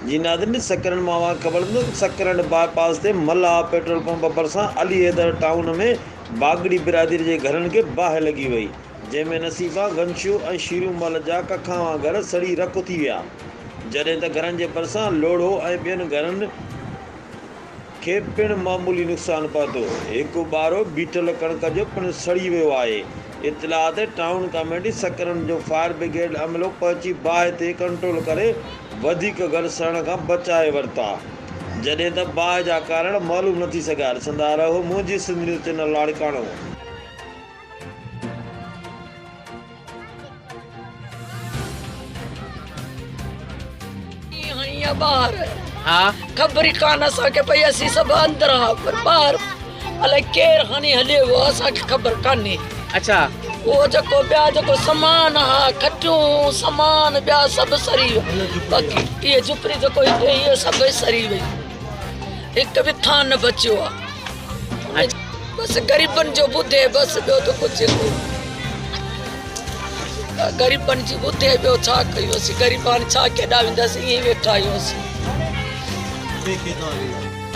جي ناظرين سڪرنڊ مان اوهان کي خبر ڏيندو ته سڪرنڊ باء پاس تي ملاح پيٽرول پمپ ڀرسان علي حيدر ٽائون ۾ باگڙي برادري جي گهرن کي باهه لڳي وئي جنهن ۾ نصيبا، گنشو ۽ شيرون مل جا ڪکاوان گهر سڙي رک ٿي ويا جڏهن ته گهرن جي ڀرسان لوڙهو ۽ ٻين گهرن کي پڻ معمولي نقصان پهتو. هڪ ٻارو بيٺل ڪڻڪ جو پڻ سڙي ويو آهي. اطلاع تي ٽائون ڪاميٽي سڪرنڊ جو فائر برگيڊ عملو پهچي باهه تي ڪنٽرول ڪري وڌيڪ گهر سڙڻ کان بچائي ورتا. جڏهن ته باهه جا ڪارڻ معلوم نه ٿي سگهيا. ڏسندا رهو منهنجي سنڌ نيوز چينل لاڙڪاڻو. ٻاهر خبر ئي ڪانه اسان کي پئي اسين سڀ اندر ها پر ٻاهر الائي ڪير هڻي هليو ويو اسان کي خبر ڪانهي. اڇا. اهو جيڪو ٻيا جيڪو سامان ها کٽيون سامان ٻيا سڀ سڙي ويا باقي اهي جهوپڙي جيڪو هتي اهي سڀ سڙي وئي هڪ به ٿان نه بچيو آ. بس غريبن جو ٻڌي بس ٻيو ته ڪجهه ڪونه غريبن جي ٻڌي ٻيو ڇا ڪيون اسين غريب هاڻي ڇا ڪيڏا وينداسين ائين ئي ويٺا آهيون اسين.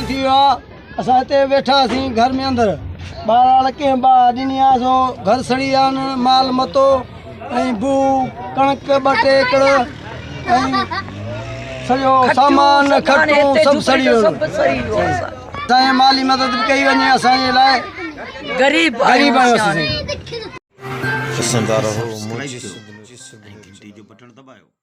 ٿي ويو آ اسان هتي ويٺا هئاسين گهر ۾ اندر ٻاهر ڪنهن باهه ڏني آ سو گهر سڙي ويا آهن مال متو ۽ بو ڪڻڪ ٻه ٽي ايڪڙ ۽ سڄو سامان کٽون سڀ سڙي ويو اسان جي مالي مدد به ڪئي وڃي اسان جي لاء غريب غريب آهيون اسين سائين. ڏسندا رهو منهنجي سنڌ نيوز. ۽ گهنٽي جو بٽڻ دٻايو.